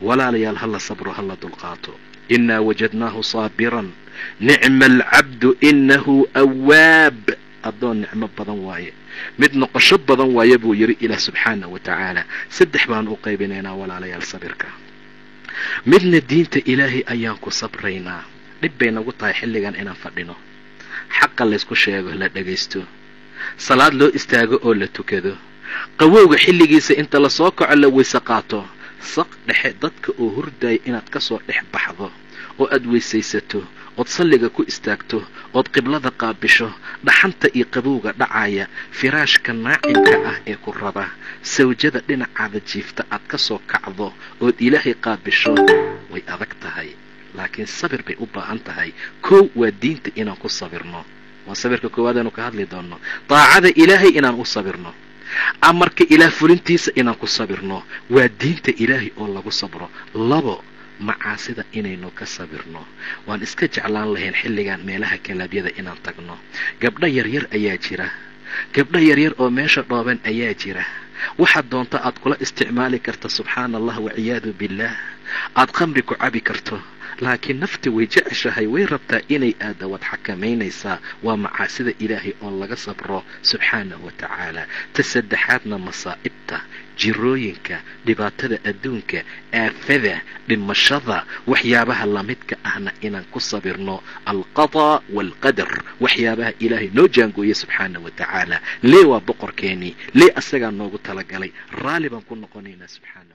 Walaalayaal, hala sabro, hala dulqaato. Innaa wajadnaahu saabiran, nicma alcabdu inahu awaab. Addoon nicmo badan waaye, mid noqosho badan waaye buu yidhi Ilaah subxaanah wa tacaala. Saddex baan u qaybinaynaa, walaalayaal, sabirka. Midna diinta Ilaahay ayaan ku sabraynaa. Dhib bay nagu tahay xilligan inaan fadhino, xaqa laysku sheego, la dhagaysto, salaad loo istaago oo la tukado, qawowga xilligiisa inta lasoo kaco la weyse qaato, saq dhexe dadka oo hurdaya inaad ka soo dhex baxdo oo aad weysaysato, ood salliga ku istaagto, ood qiblada qaabisho, dhaxanta iyo qabowga dhacaya, firaashka naacimka ah ee ku raba, sawjada dhinacaada jiifta aad ka soo kacdo ood Ilaahay qaabisho, way adag tahay, laakiin sabir bay u baahan tahay. Kow waa diinta inaan ku sabirno, waa sabirka koowaad aanu ka hadli doonno. Daacada Ilaahay inaan u sabirno, amarka Ilaah fulintiisa inaan ku sabirno, waa diinta Ilaahay oo lagu sabro. Labo, macaasida inaynu ka sabirno. Waan iska jeclaan lahayn xilligan meelaha kalaabyada inaan tagno. Gabdho yaryar ayaa jira, gabdho yaryar oo meesha dhooban ayaa jira. Waxaad doonta aad kula isticmaali karta, subxaana Allah waciyaadu billaah, aad khamri ku cabi karto, laakiin nafti way jeceshahay, way rabtaa inay aadda, waad xakamaynaysaa. Waa macaasida Ilaahay oo laga sabro subxaanahu wa tacaala. Ta saddexaadna, masaa'ibta, jirooyinka, dhibaatada adduunka, aafada, dhimashada, waxyaabaha lamidka ahna inaan ku sabirno alqadaa waalqadar, waxyaabaha Ilaahay noo jaangooye subxaana wa tacaala. Lee waa boqorkeenii, lee asagaa noogu talagalay, raalli baan ku noqonaynaa subxaana